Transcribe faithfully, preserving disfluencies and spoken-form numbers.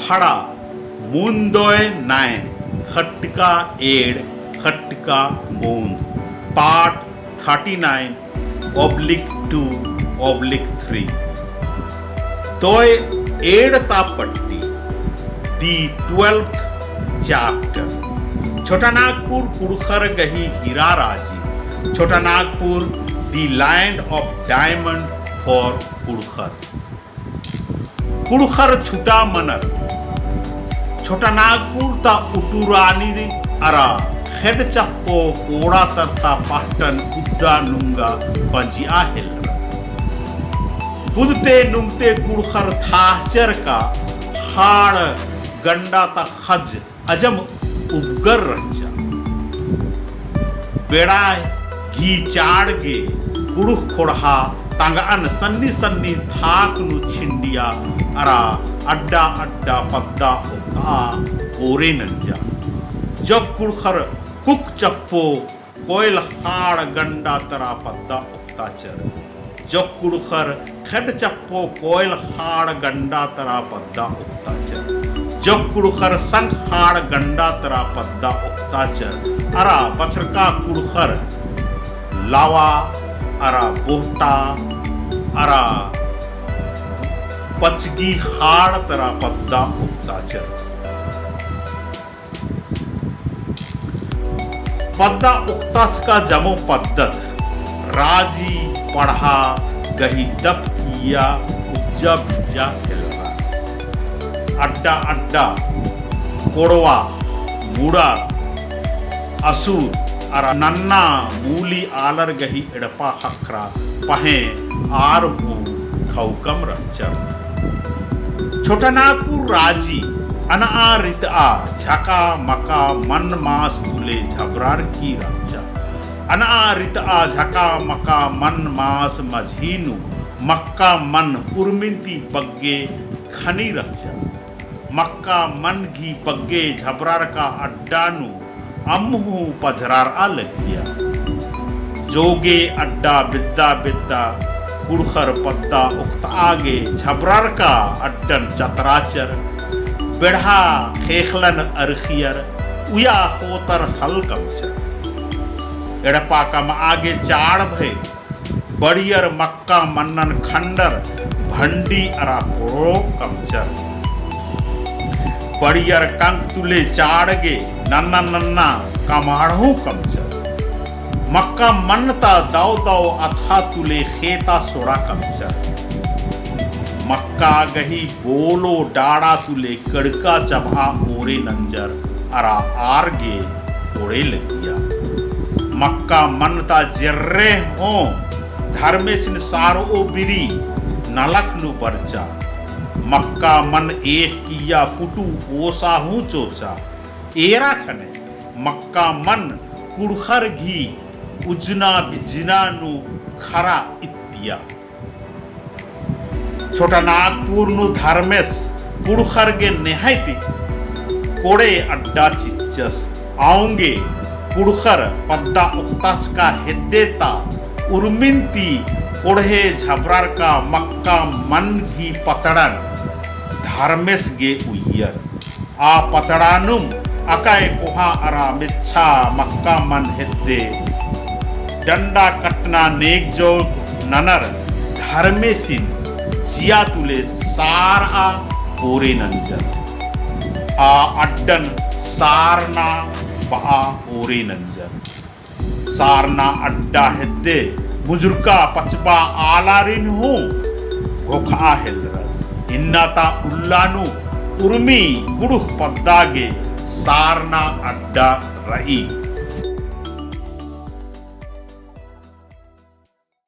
खड़ा मुन्दोय नाय, खटका एड़, खटका मुन्द, part thirty nine oblique two oblique three। तोय एड़ता पट्टी, the twelfth chapter। छोटानागपुर कुँड़ुख़र गही हीरा राजी, छोटानागपुर the land of diamond for कुँड़ुख़र। कुँड़ुख़र छुटा मनर। छोटानागपुर ता उटुरानी अरा ख़ेड्ड चप्पो कोड़ा तरता पहटन उड्डा नुंगा पंजिया हेलरा। कुदते नुंगते कुँड़ुख़र थाहचर का ख़ाड़ गंडा ता ख़ज अजम उबगर रहचा। बेड़ा गही चाड़ गे कुँड़ुख़ ख़ोंड़हा तंगअन सन्नी सन्नी थाक नू छिंडिया अरा अड्डा अड्डा पद्दा ओक्ता ओरे नंजा। जब कुँड़ुख़र कुक चप्पो कोयल ख़ाड़ गंडा तरा पद्दा ओक्ताचर। जब कुँड़ुख़र ख़ेड्ड चप्पो कोयल ख़ाड़ गंडा तरा पद्दा ओक्ताचर। जब कुँड़ुख़र संग ख़ाड़ गंडा तरा पद्दा ओक्ताचर। अरा बछरका कुँड़ुख़र लावा अरा बोहटा अरा पचगी ख़ाड़ तरा पद्दा ओक्ताचर। पद्दा ओक्ताचका जमो पद्दत राजी पड़हा गही दप किया उज्जा बिज्जा हेलरा। अड्डा अड्डा कोड़वा, मुड़ा, असुर अरा नन्ना मूली आलर गही एड़पा ख़क्खरा पहें आर हूँ ख़ौकम रहचर। छोटानागपुर राजी अनआ रितआ झका मका मन मास तुले झबरारकी रहचा। अनआ रितआ झका मका मन मास मझी नू मक्का मन उर्मिन ती बग्गे खनी रहचा। मक्का मन गही बग्गे झबरारका अड्डा नू अम्म हूँ पझरारआ लगिया। जोगे अड्डा बेद्दा बेद्दा कुँड़ुख़र पद्दा ओक्तआ गे झबरारका अड्डन चतराचर। बेड़हा ख़ेख़लन अरखियर उया ख़ोतर ख़ल्ल कमचर। एड़पा कमआ गे चाड़ भय बड़ियर मक्का मन्नन खंडर भंडी अरा कोड़ो कमचर। बड़ियर कंक तुले चाड़ गे नन्ना नन्ना कमाड़ हूँ कमचर। मक्का मन्न ता दव दव अथा तुले ख़ेता सोड़ा कमचर। मक्का गही बोलो डाड़ा तुले कड़का चबहा ओरे नंजर अरा आर गे कोड़े लगिया। मक्का मन ता जेर्रे हों धर्मेसिन सारओ बिरी नलख नू बरचा। मक्का मन एख़ किया पुटु ओसा हूँ चोचा। एरा ख़ने मक्का मन कुँड़ुख़र गही उज्जना बिज्जना नू खरा इत्तिया। छोटानागपुर नू धर्मेस कुँड़ुख़र गे नेहै ती कोड़े अड्डा चिच्चस। औंगे कुँड़ुख़र पद्दा ओक्ताचका हेद्दे ता उर्मिन ती कोड़हे झबरारका मक्का मन गही पतड़न धर्मेस गे उइयर। आ पतड़ानुम अकय कोहा अरा मेच्छा मक्का मन हेद्दे डंडा कट्टना नेग जोग ननर धर्मेसिन जिया तुले सारआ ओरे नंजर। आ अड्डन सारना बआ ओरे नंजर। सारना अड्डा हेद्दे मुजुरका पचबा आलारिन हूँ घोखआ हेलरर। इन्ना ता उल्ला नू उर्मी कुँड़ुख़ पद्दा गे सारना अड्डा रई।